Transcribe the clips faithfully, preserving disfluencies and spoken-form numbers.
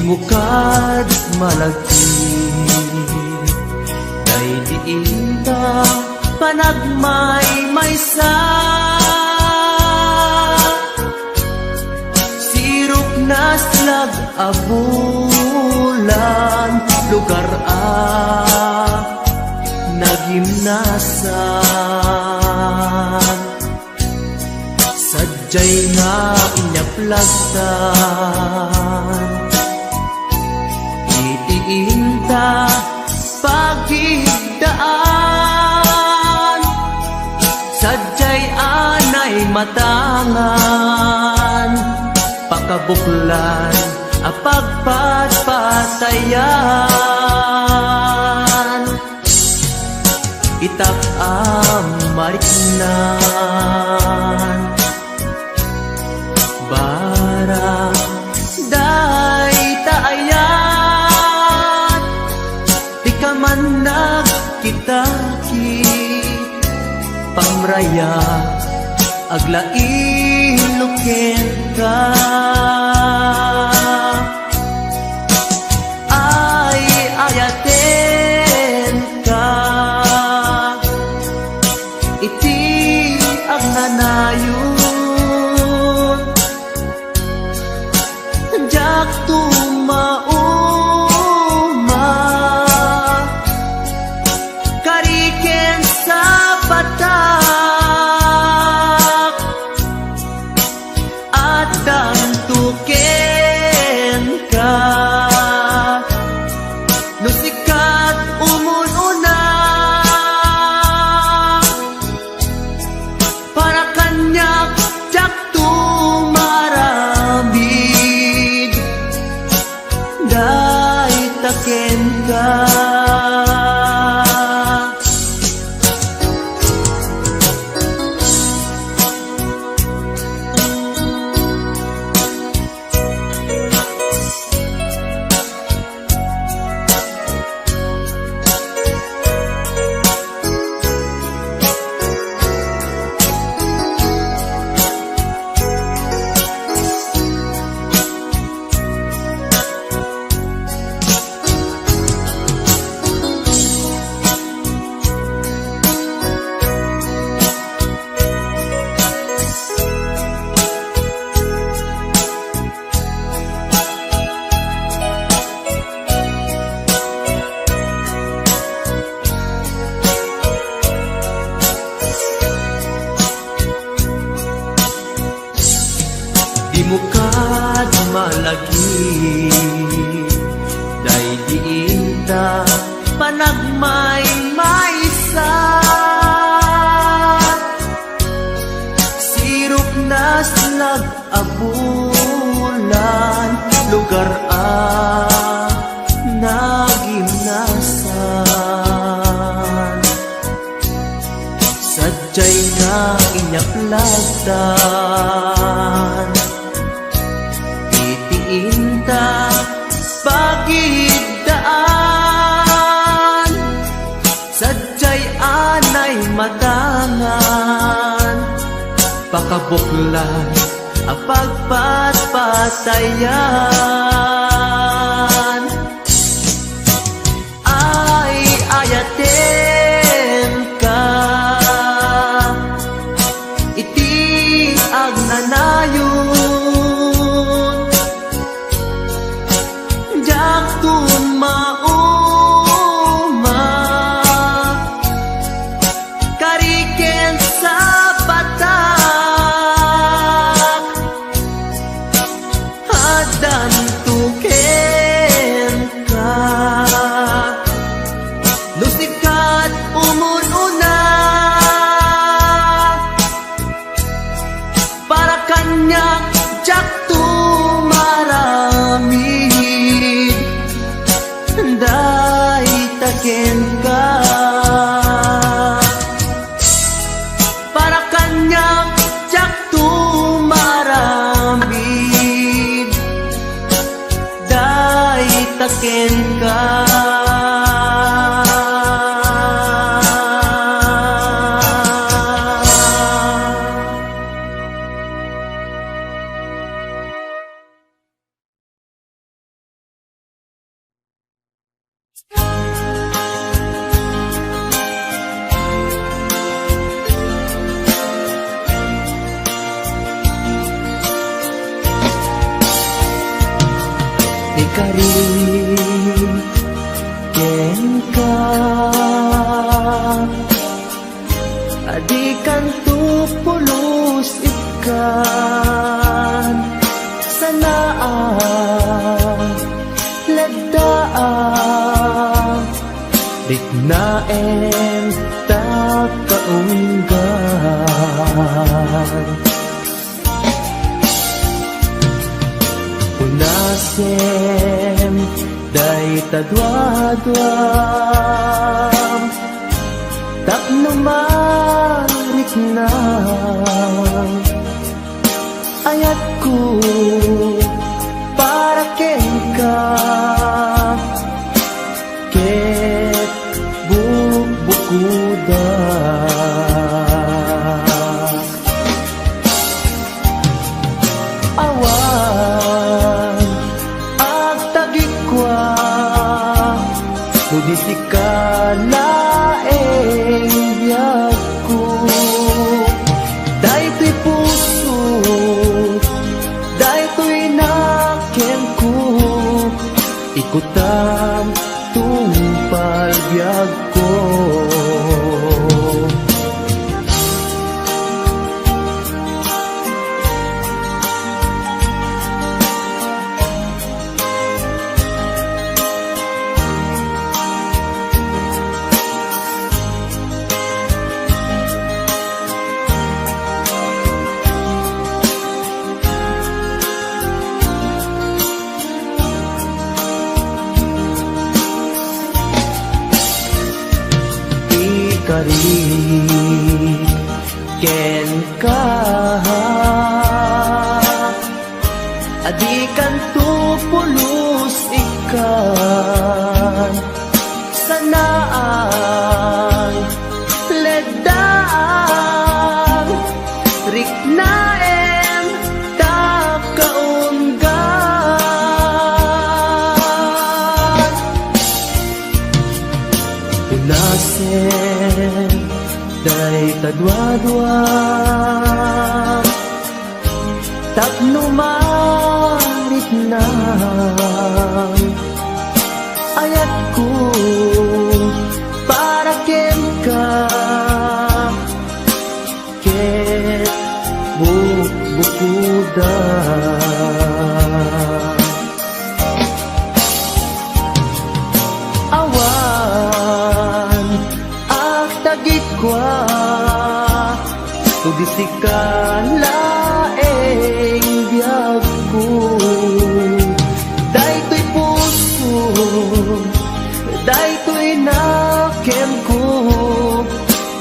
Mukad malagip, daydi inta panagmaymaysa. Sirok naslag a bulan, lugar a nagimnasan. Sadiay nga inyaplag ta iti inta pagiddaan. Sadiay anay matangan, pakabuklan a pagpatpatayan. Itak a mariknan, barang dayta ayat, di ka man nagkitaki, pamraya, aglailo kenka. Ay, ayatenka iti agnanayon. Diak tumauma, kari ken sapatak. Addanto kenka, no sika ti umun-unak. Para kaniak, diakto maaramid. Dayta kenka. Dimo kad malagip, daydi inta panagmaymaysa. Sirok naslag a bulan, lugar a nagimnasan. Sadiay nga inyaplag ta iti inta pagiddaan. Sadiay anay matangan, pakabuklan a pagpatpatayan. Ay, ayatenka iti agnanayon. Diakto mauma, kari ken sapatak. Addanto kenka, no sika ti umun-unak. Para kaniak, diakto maaramid. Dayta kenka. Para kaniak, diakto maaramid. Dayta kenka. Ikari kenka, a dikanto pulos ikkan, sanaak, leddaak, riknaem ta kaunggan. Unasem dayta duaduam tapno mariknam. Ayatko para kenka ket bukbukodak. Awan agtagikua no di sika laeng biagko. Daytoy puso, daytoy nakemko, ikutam tungpal biagko. Ikari kenka, a dikanto pulos ikkan, sanaak, leddaak, riknaem ta kaunggan. Unasem dayta duadua tapno mariknam. Ayatko para kenka ket bukbukodak. Awan agtagikua no di sika laeng biagko. Daytoy puso, daytoy nakemko,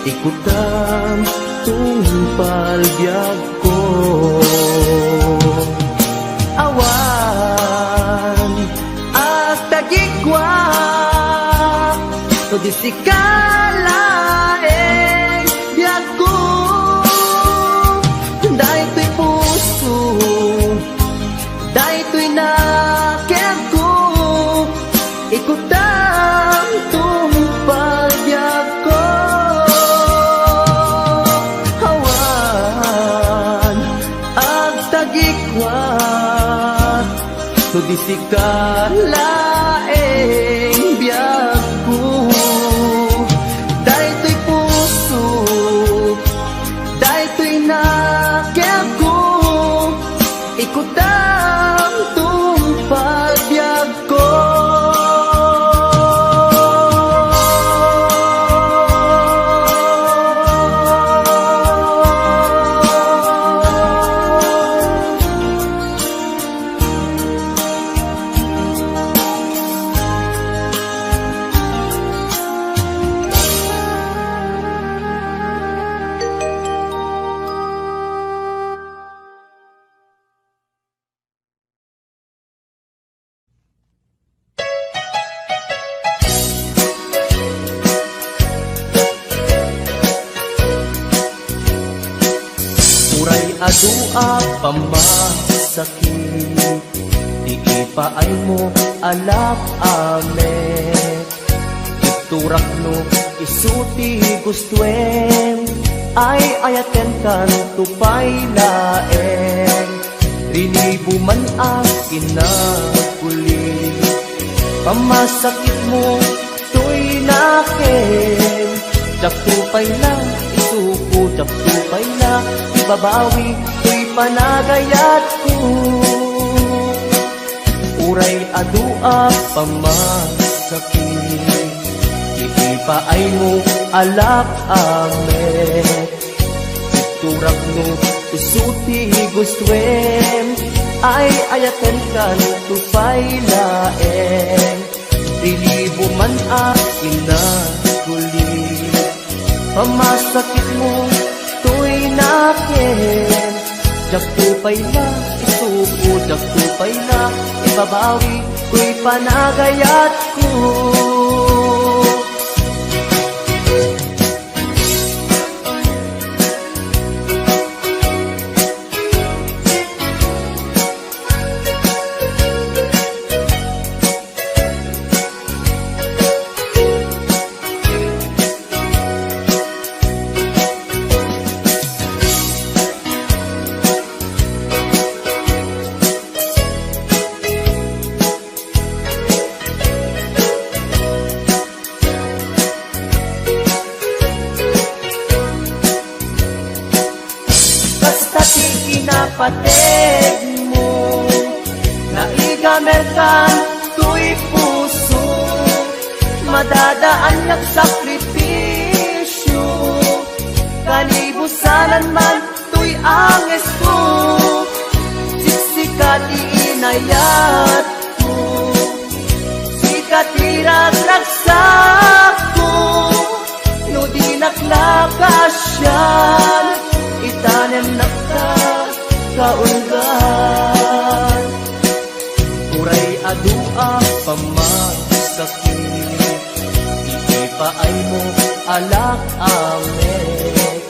ikutam tungpal biagko. Awan agtagikua no di sika laeng biagko. Daytoy puso, daytoy nakemko, ikutam tungpal biagko. Awan agtagikua no di sika laeng biagko. Daytoy puso, daytoy nakemko, ikutam tungpal biagko. Uray adu a pammasakit, ti ipaaymo a lap-amek. Iturakno isu ti gustoem, ay-ayatenkanto pay laeng. Rinibo man a kinaguli, Masakit mo, toy naken. Diak to pay la isuko, diak to pay la ibabawi, toy panagayat ko. Uray adu a pamasakit, iti paay mo alak amet. Turak no isu ti gustuem, ay-ayatenkan to pay laeng. Rilibo man a kinaguli, pamasakit mo toy naken. Diak to pay la isuko, diak to pay la ibabawi, toy panagayat ko. Kasta ti kinapateg mo, naigamerkan toy puso, madadaan nga sakripisyo, kanibusanan man toy angesko, siksika ti inayatko, sika ti ragragsakko, no dinak la kasian, itanemnak ta kaunggan. Uray adu a pamasakit, iti paay mo alak amet.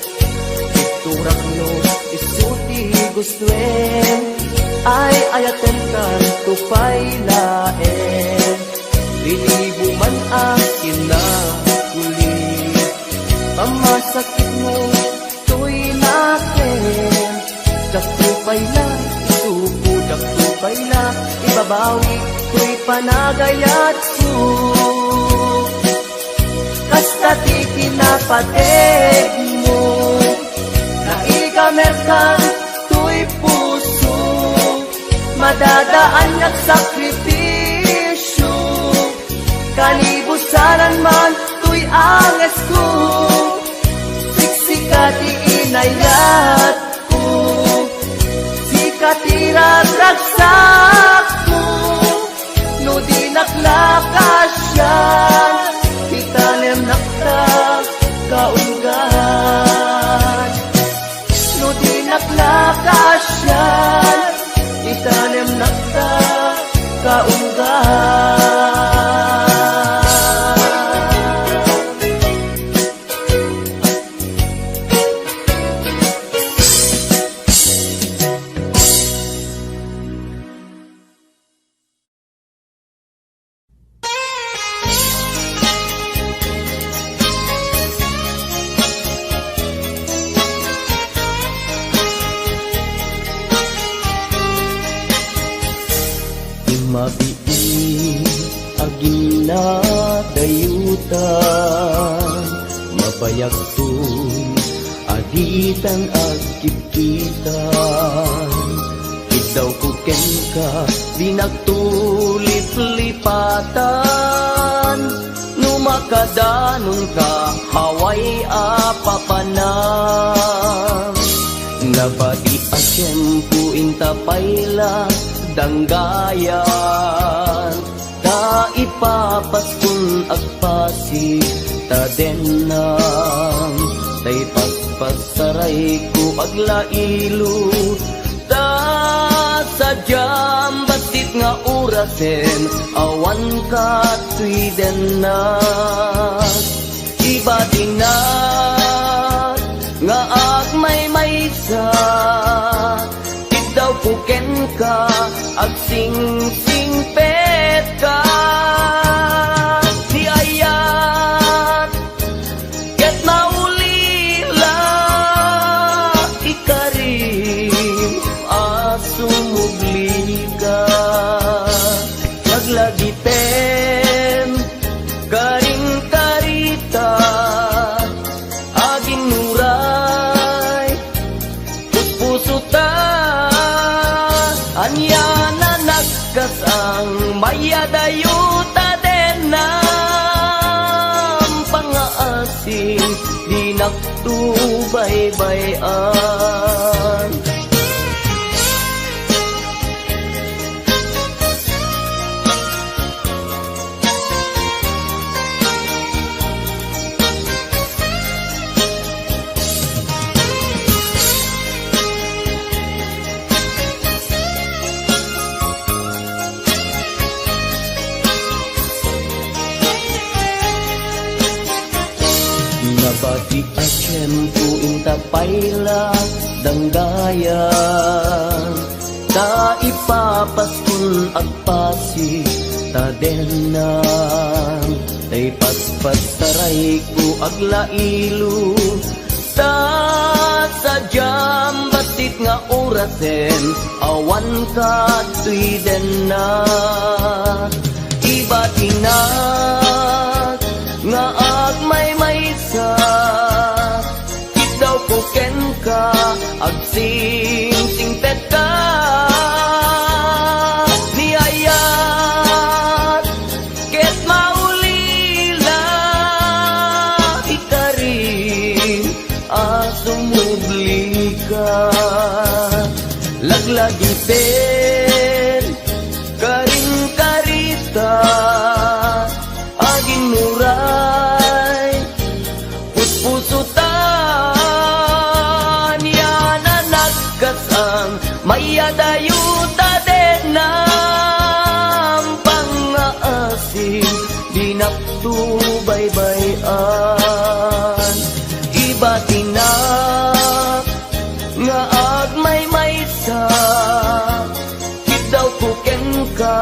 Turak no isu ti gustuem, ay-ayatenkan to pay laeng. Rinibo man a kinaguli, pamasakit mo toy naken. Diak to pay la isuko, diak to pay la ibabawi, toy panagayatko. Kasta ti kinapateg mo, naigamerkan toy puso, madadaan nga sakripisyo, kanibusanan man toy angesko, siksika ti inayatko, sika ti ragragsakko, no dinak la kasian, itanemnak ta kaunggan. No dinak la kasian, itanemnak ta kaunggan. Mabiit a ginadayutan, mabayagton a ditan agkitkitan. Iddawko kenka, dinak to liplipatan. No makadanonka, awan a papanan. Nabati a tiempo, inta pay la danggayan. Ta ipapaskon agpasig ta dennam, ta ipaspasarayko aglailo. Ta sadiam bassit nga orasen, awanka toy dennam. Ibatinak nga agmaymaysa, iddawko kenka, agsingsingpetka. Ti ayat ket naulila, ikarim a sumublika. Aglagipem Mayat a dennam pangngaasim, dinakto baybay-an. Nabati a tiempo inta pay la danggayan, ta ipapaskon agpasi ta dennam, ta ipaspassarayko aglailo, ta sadiam bassit nga orasen, awan kadtoy denna. Ibatinak nga agmaymaysa, kidawko kenka, agsingsingpetka. Ni ayat ket maulila, ikarim a sumublika. Laglagipen, karinkarita, aginnuray, puspusotan, yan a nagkasan, mayadayo ta dennam pangngaasim, dinakto baybay-an. Ibatinak nga agmaymaysa, kidawko kenka,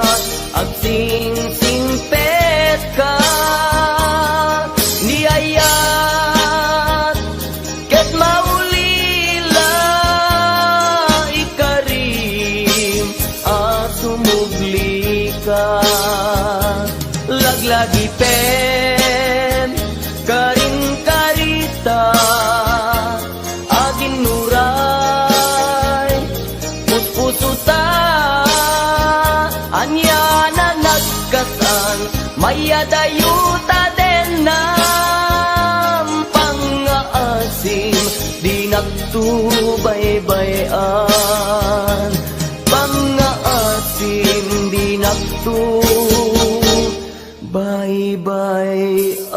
agsingsingpetka. Ni ayat ket maulila, ikarim a sumublika. Laglagipen, karinkarita, aginnuray, puspusotan, ania a nagkasan, mayadayo ta dennam pangngaasim, dinakto baybay-an, pangngaasim, dinakto baybay-an.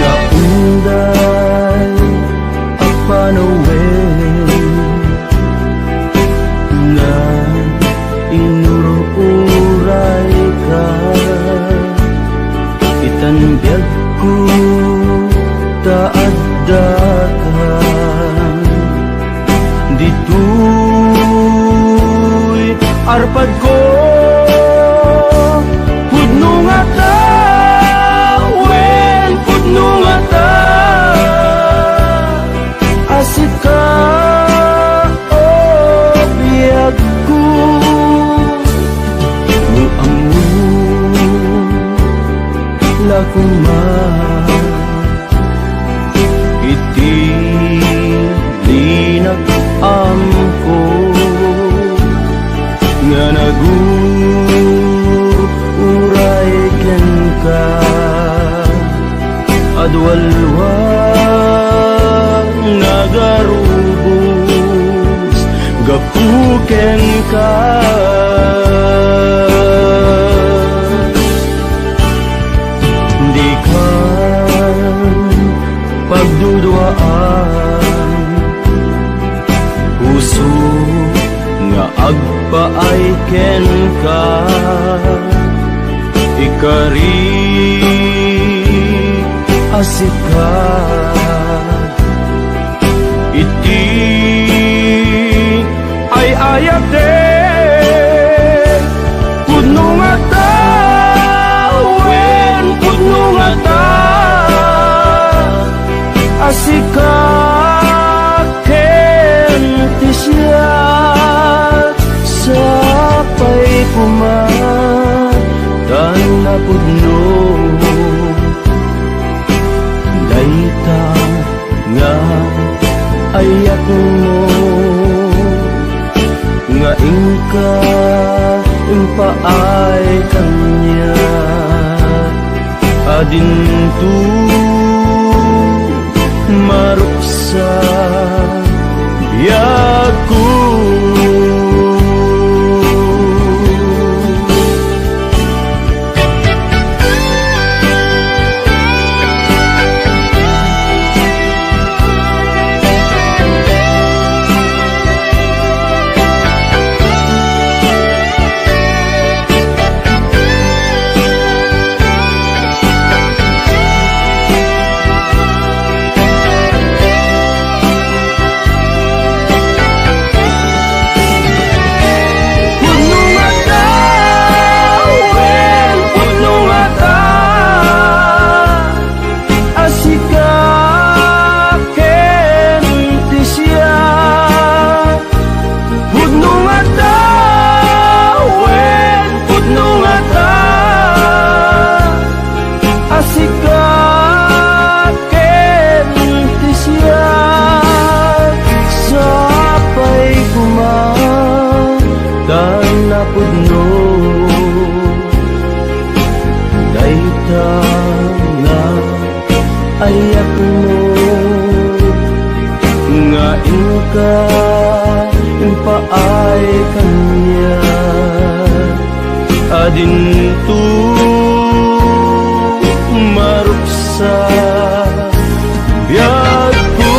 Naunday a panawen, nga inur-urayka, itan biagko ta addaka. Ditoy arpadko, pudno ngata, wen pudno ngata, a sika, o biagko, no ammo la koma iti linag-amko nga nagur-uray kenka. Adualua nga garubos gapu kenka. Dikan pagduduaan, puso nga agpaay kenka. Ikari a sika. Iti ay-ayatek, pudno ngata, wen pudno ngata, a sika ken ti siak, sapay koma ta napudno dayta nga ayatmo, nga inka impaay kaniak a dinto maruksa biagko. Pudno ngata, wen, pudno ngata, a sika ken ti siak. Pudno ngata, wen, pudno ngata, a sika ken ti siak, sapay koma ta napudno dayta nga ayatmo, nga inka impaay kaniak a dinto maruksa biagko.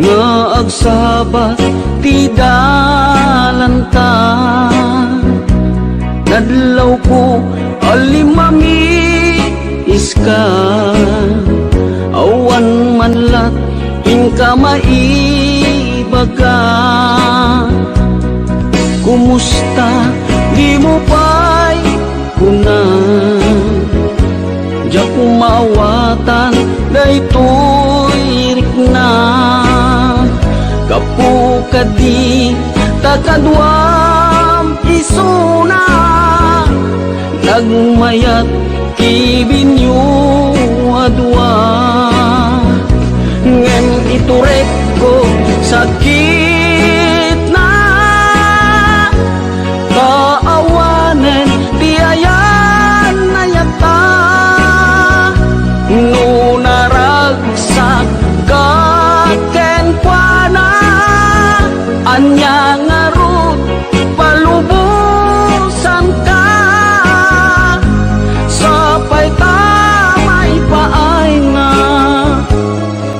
nga agsabat ti dalanta. Nadlawko a limmamiska, awan man lat inka maibaga. Kumusta? Dimo pay kuna. Diak maawatan daytoy rikna. Gapu kadi ta kaduam isuna, nagmayat ti binio a dua. Ngem iturekko sakitna, ta awanen ti ayan-ayatta. No naragsak ka kenkuana, ania ngarud palubosanka? Sapay ta maipaayna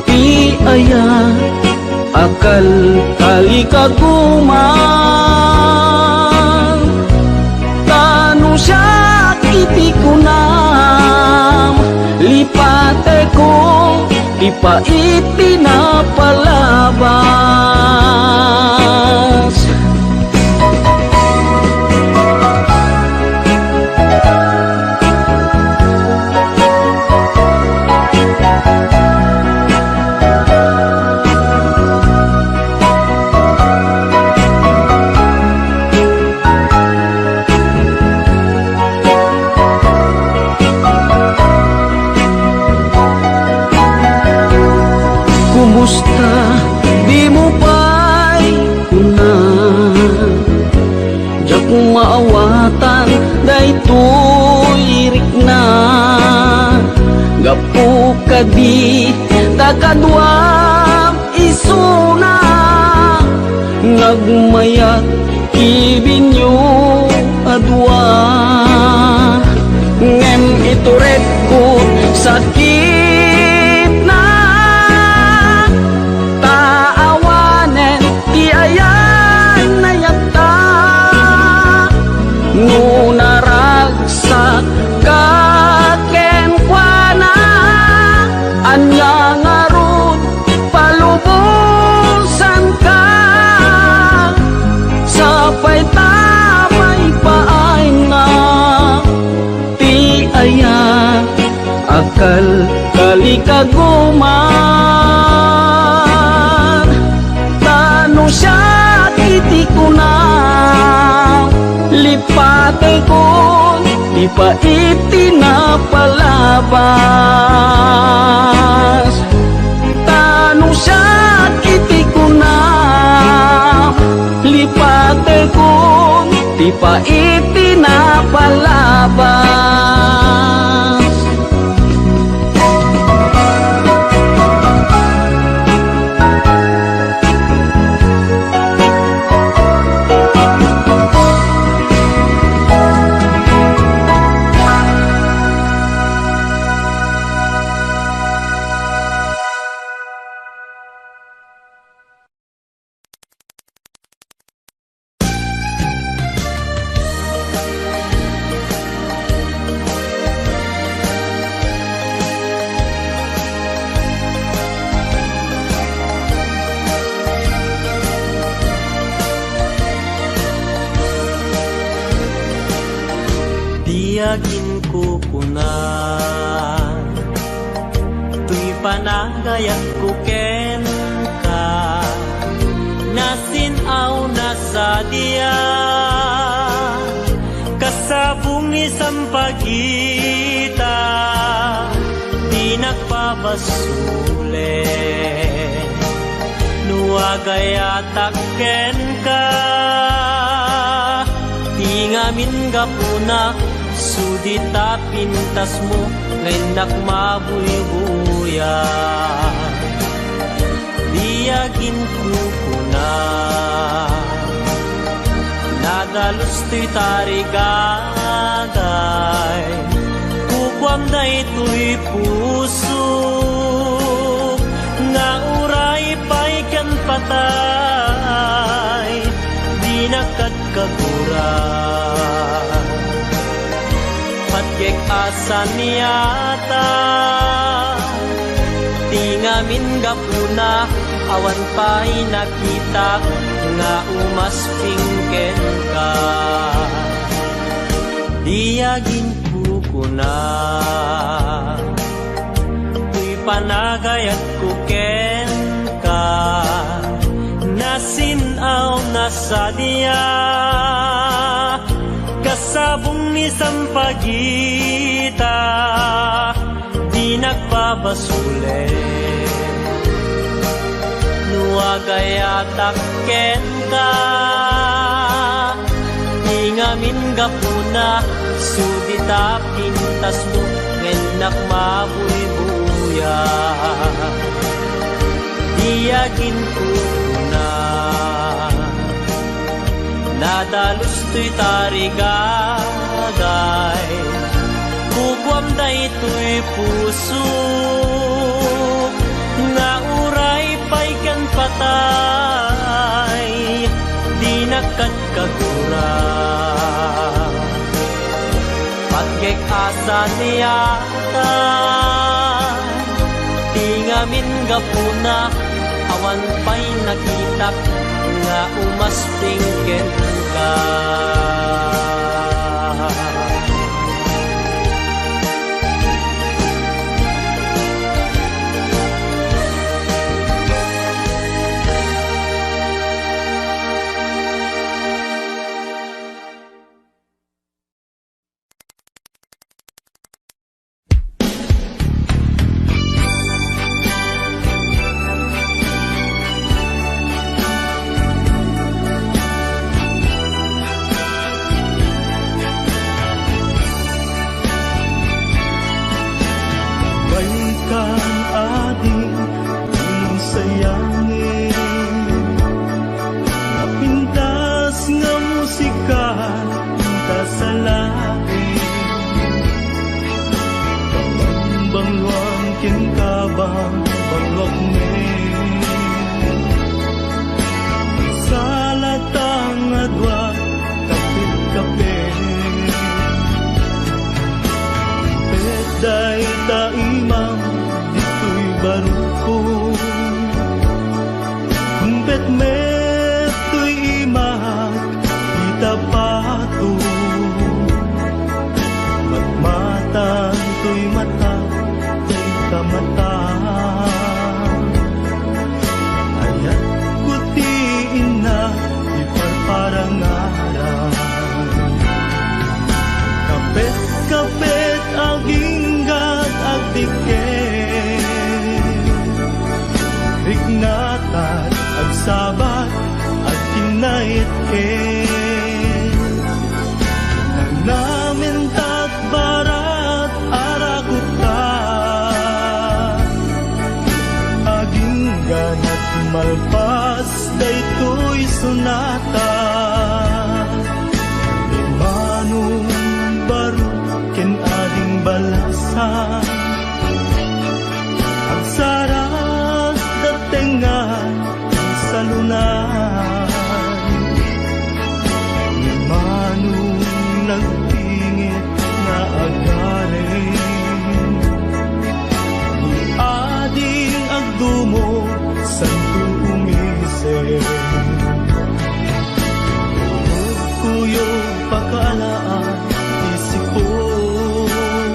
ti aya a kalkalikaguman. Ta no siak iti kunam, lipateko ti pait ti napalabas. Kumusta? Dimo pay kuna. Diak maawatan daytoy rikna. Gapu kadi ta kaduam isuna, nagmayat ti binio a dua. Ngem iturekko sakitna, ta awanen ti ayan-ayatta. No naragsak ka kenkuana, ania ngarud palubosanka? Sapay ta maipaayna ti aya a kalkalikaguman. Ta no siak iti kuna, lipatekon ti pait ti napalabas. Ta no siak iti kuna, lipatekon ti pait ti napalabas. Diak inkukuna, toy panagayatko kenka, nasin-awna sadiak, kasabong ni sampagita, dinak pabasolen. No agayatak kenka, ti ngamin gapuna, sudi ta pintasmo nga innak mabuybuya. Diak inkukuna, nadalus toy tarigagay, kukuam daytoy pusok, patay, dinak kadkagura. Patgek a saniata, ti ngamin gapuna, awan pay nakitak nga umasping kenka. Diak inkukuna, toy panagayatko kenka, nasin-aw na sadiak, kasabong ni sampagita, dinak pabasolen. No agayatak kenka, ti ngamin gapuna, sudita pintasmo, ngem nak mabuybuya. Diak inkukuna, nadalus toy tarigagay, kukuam daytoy puso, nga uray pay ken patay, dinak kadkagura. Patgek a saniata, ti ngamin gapuna, awan pay nakitak nga umasping kenka. Baikan adi, unong sayangin, napintas nga musika, inta sa langit. Bangluang ken kabang, bangluak met. Salata nga dua, kapit-kapit. Ket dayta imam ditoy barukko. Ket met toy imak ita pato. Matmatan toy mata, dayta mata. Ayatko ti inna, ti parparangaran. Kapet-kapet aginggat agdikket. Riknatat, agsabat, agkinnait ket nagnamintat barat a rakupta. Agingganat malpas daytoy sonata. Ni Manong Barok ken Ading Balasan. Agsarasda tengnga ti salunay. Ni Manong nagpingit nga agaring. Ni Ading agdumog santo umiser. Kuyog pakaalaan ti sipon.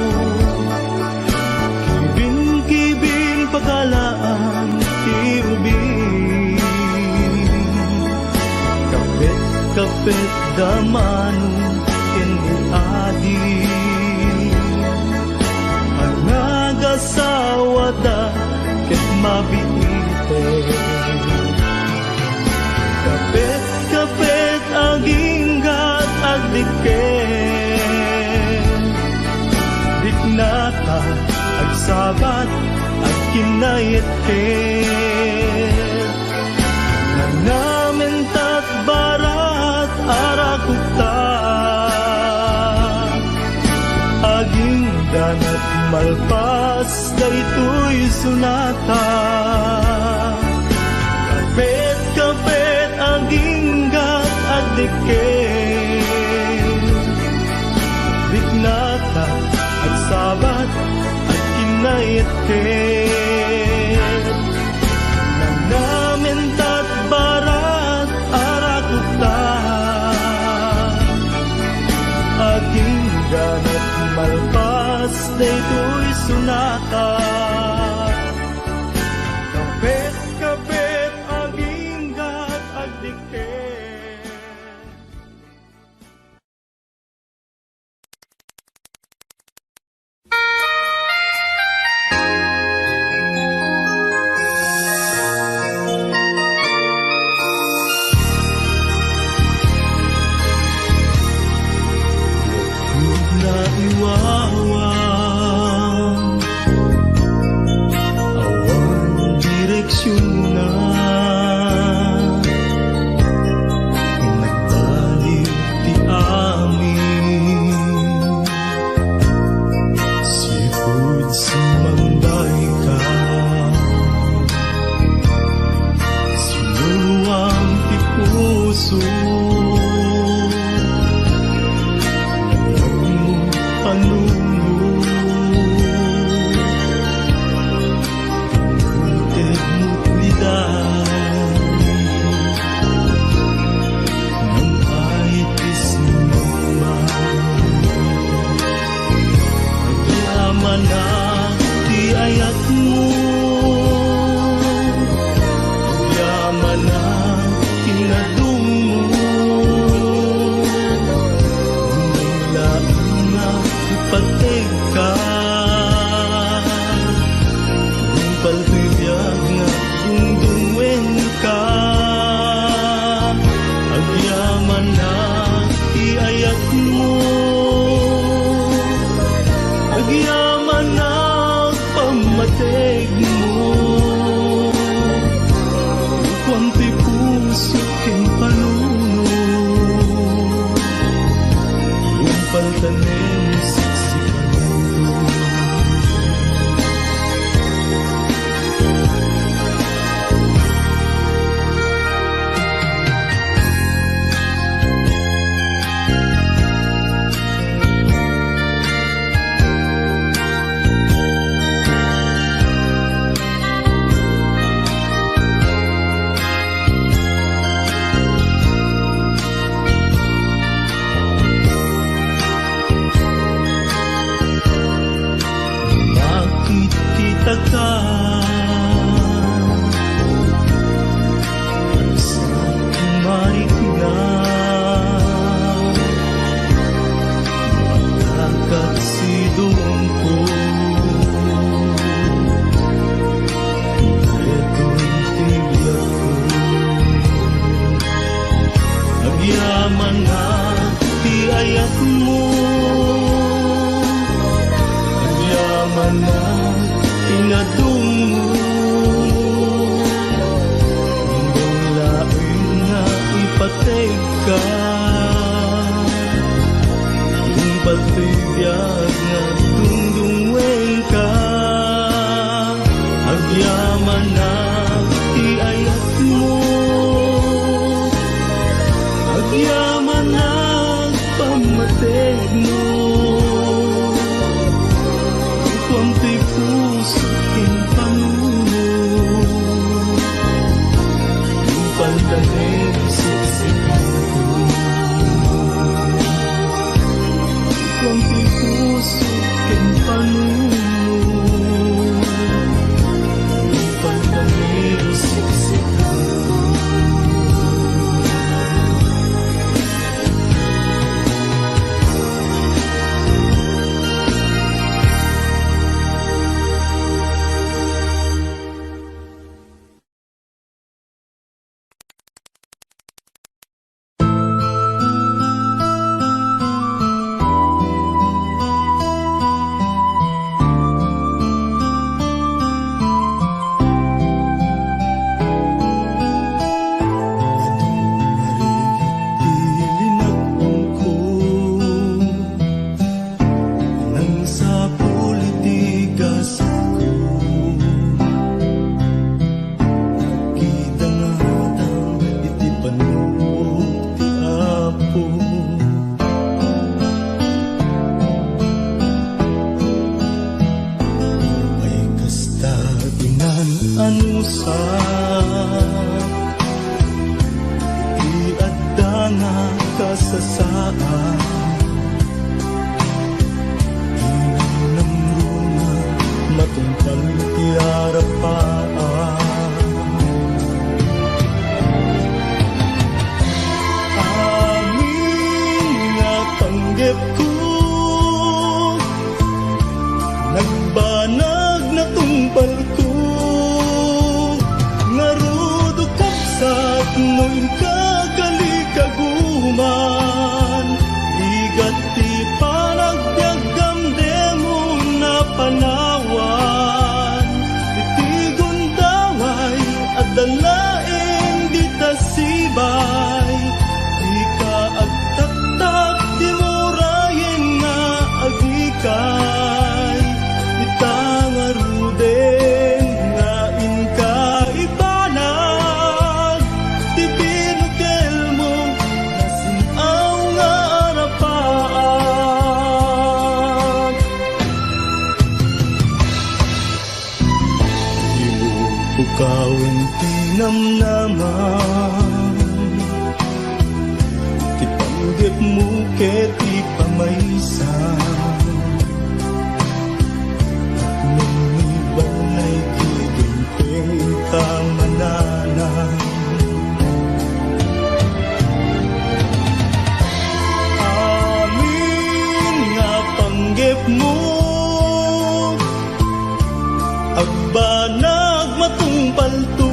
Kibin-kibin pakaalaan ti ubing. Kapet-kapet da Manong ken ni Adi. Anagasawada ket mabiiten. Kapet-kapet aginggat agdikket. Riknatat agsabat agkinnait ket. Nagnamintat barat a rakupta. Agingganat malpas daytoy sonata. Kapet Ket nanamintat barat a rakupta, agingganak malpas daytoy sonata. Kapet-kapet aginggat agdikket. Naiwawa, awan direksionna. Nagbaliw ti amin. Sipud sumangbayka, sinuluam ti puso. Panunot. Tedmo ti dayta, ngem ay ti sinumang. Agyamanak ti ayatmo, agyamanak ti nadummo. Laeng nga ipategka, nupal ti biag nga agdungdungngoenka. Agyamanak ti ayatmo, agyamanak pammategmo. Kuan ti puso ken panunot, nupal tanem siksikayo. Makitkitak, sa marikna, makakat sidongko. Detoy ti biagko. Agyamanak ti ayatmo, agyamanak ti nadummo. Imbag laeng nga ipategka, nupal ti biag nga agdungdungngoenka. Agyamanak ti ayatmo, agyamanak pammategmo. Kuan ti puso ken panunot, nupal tanem siksikayo. Kuan ti puso ken panunot, nupal tanem Ti adda nga kasasaan, inamnamron nga matungpal ti arapaan. Amin nga panggepko, nagbanag natungpalko, ngarud, o kabsat, no inka kalikaguman, ligat ti panagbiagam demon a panawan. Iti gundaway, adda laeng dita sibay, dika agtaktak, dimo rayen nga agikay. Ita ngaruden nga inka ibanag, ti binukelmo, nasin-aw nga arapaan. Dimo pukawen ti namnamam, ti panggepmo ket ti pamaysa. Tapno ni balay, ti dimtengta mananam. Amin nga panggepmo, agbanag matungpalto,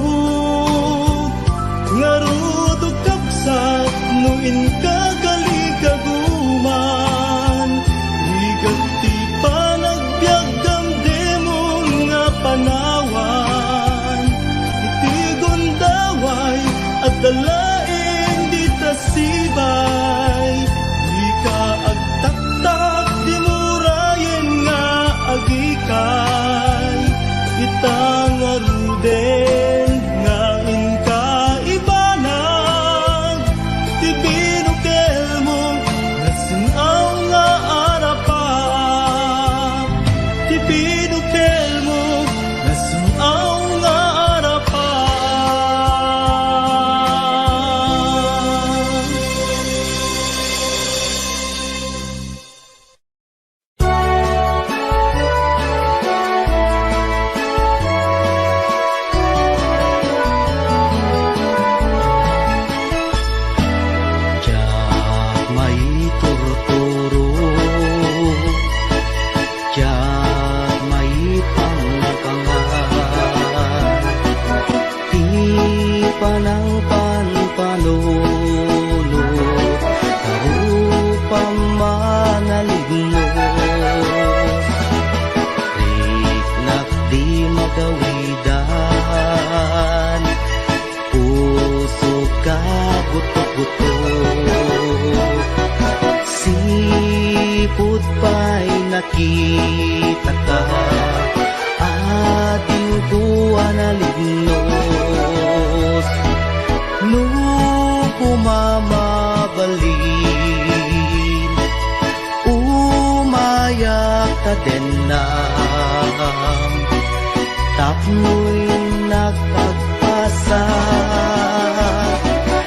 ngarud, o kabsat, no inka kalikaguman, ligat ti panagbiagam demon nga panawan. Iti gundaway, adda laeng dita sibay, dika agtaktak, dimo rayen nga agikay. Ita ngaruden nga inka ibanag, ti binukelmo, nasin-aw nga arapaan. Ti binukelmo, nasin-aw nga arapaan. Diak maiturturo, diak maipangpangan. Ti panangpanpanunot, karupam manaligno. Riknak di magawidan, pusok a gutgutok. Sipud pay nakitaka, adiwko a nalignos. No koma mabalin, umayak ta dennam. Tapno innak agpasa,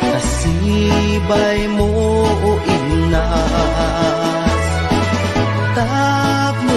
ta sibay mo o innas. Tapno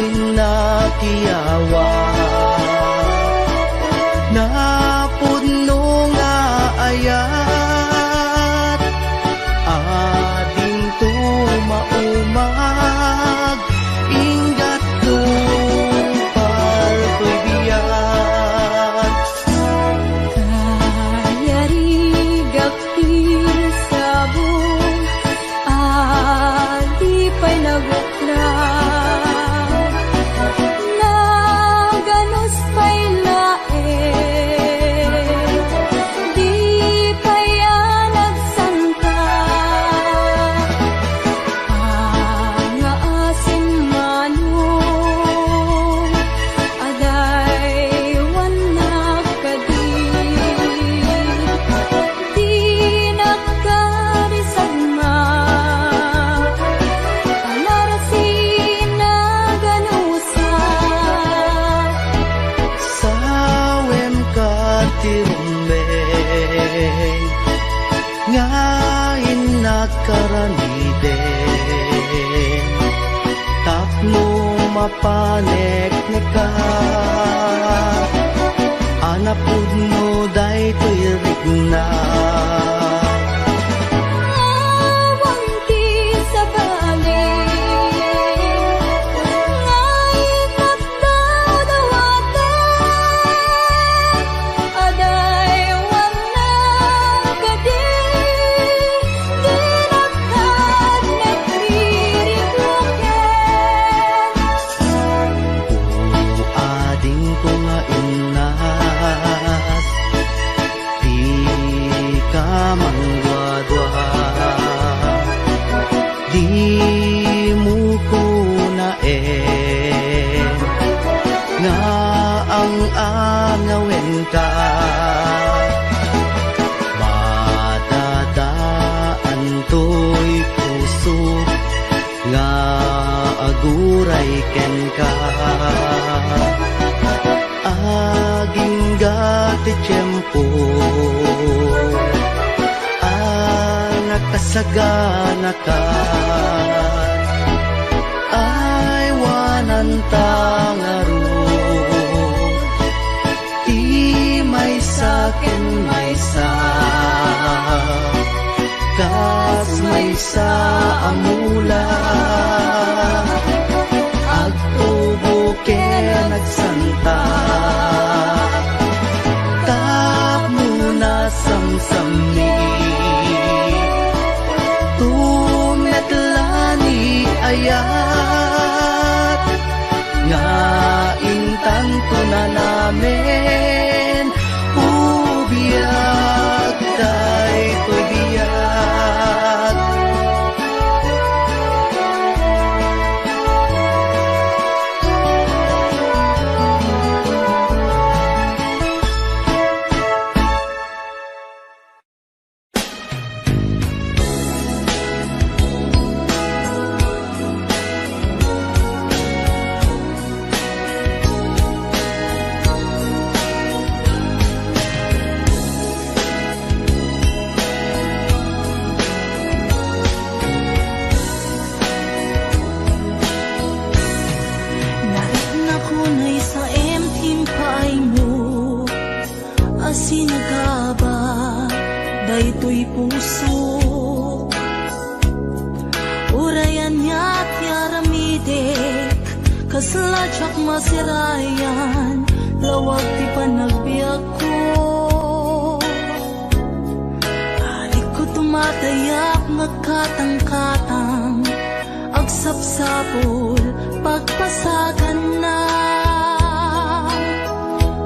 nga innak aramiden tapno mapanekneka a napudno daytoy rikna. Awan ti sabali nga innak dawdawaten, adaywanna kadi, dinak kad nagririknoken. O adingko nga innak, dika mangduadua. Dimo kunaen nga ang-angawenka. Madadaan toy puso nga aguray kenka. Agingga ti tiempo a nakasaganaka, aywananta ngarud ti maysa ken maysa kas maysa a mula. Agtubo ken agsanta tapno nasamsammi. Tumetla ni ayat nga intanto nanamen. O biag, daytoy biag. Nariknak unay sa M T paaymo a sinagaba daytoy puso. Uray ania ti aramidek, kasla diak masirayan, lawag ti panagbiagko. Adikko tumatayak, nagkatangkatang, agsapsapul, pagpasaganna.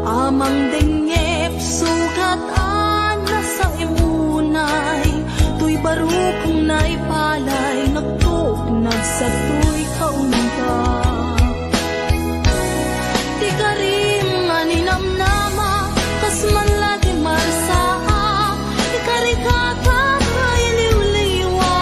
Amang dengngep, sugat a nasaem unay, toy barukong naipalay, nagtuok, nagsatoy kaunggap. Ti karim nga ninamnama, kas man la ti marsaak, ikarikata nga iliwliwa.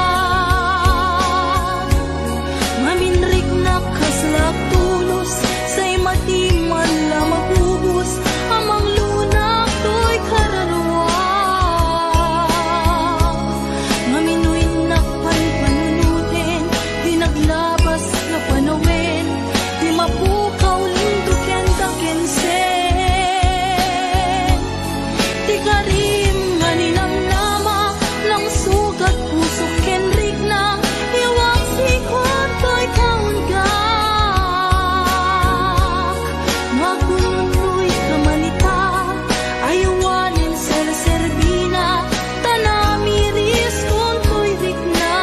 Ngamin riknak kasla tulos, say madi man la mabubos, a manglunak toy kararua. Ngamin no innak panpanunuten, ti naglabas nga panawen, ti mapukaw lindoken dakensen. Ti karim nga ninamnama, nangsugat pusok ken rikna, iwak sikuan toy kaunggak. Makunnoy ka man ita, aywanen serserbina, ta namiris kuntoy rikna.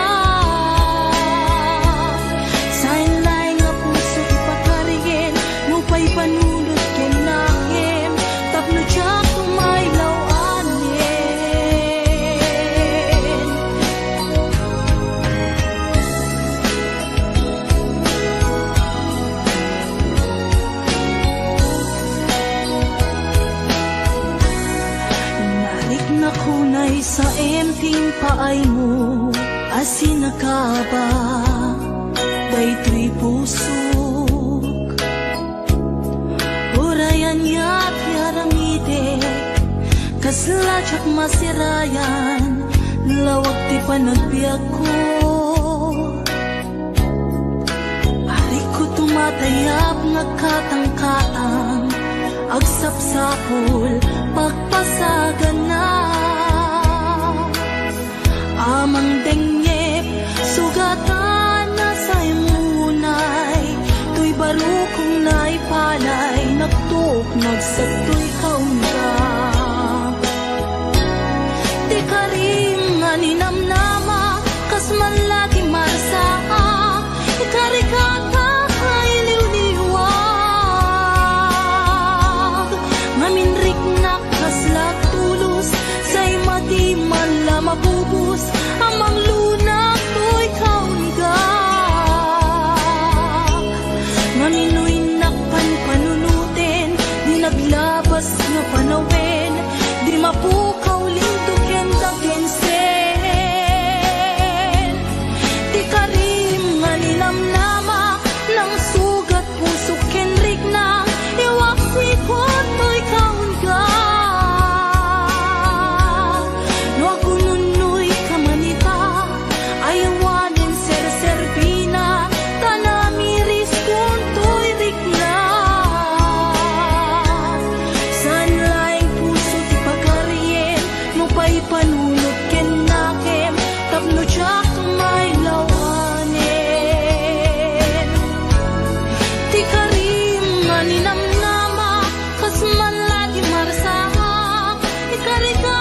Saan laeng a puso ti pakarien, no paipanunot ken nakem, tapno diak tumaylaw anen. Nariknak unay sa M T paaymo a sinagaba daytoy pusok. Uray ania ti aramidek, kasla diak masirayan, Lawag ti panagbiagko, arigko tumatayab nga katangkatang, agsapsapul, pagpasagana. Amang dengngep, sugatan a saymunay, toy barukong naipalay, nagtuok, nagsagtoy kaunga. Ti karim nga ninamnama, kas man la ti marsaak, ikarikata a iliwliwag. Ngamin riknak kasla tulos, say mati man la mabubos, a manglunak toy kaunga. Ngamin no innak panpanunuten, di naglabas nga panawen, di mapukaw linto ken dagensen. Ti karim nga ninamnama, nangsugat pusok ken rikna, iwak sikon toy kaunga. No agununnoy ka man ita, aywanen serserbina, ta namiriskon toy rikna. Saan laeng puso ti pagarien, no paipanunot kennakem, tapno diak mailawanen. Ti karim nga ninamnama, kas man la ti marsaak, ikarika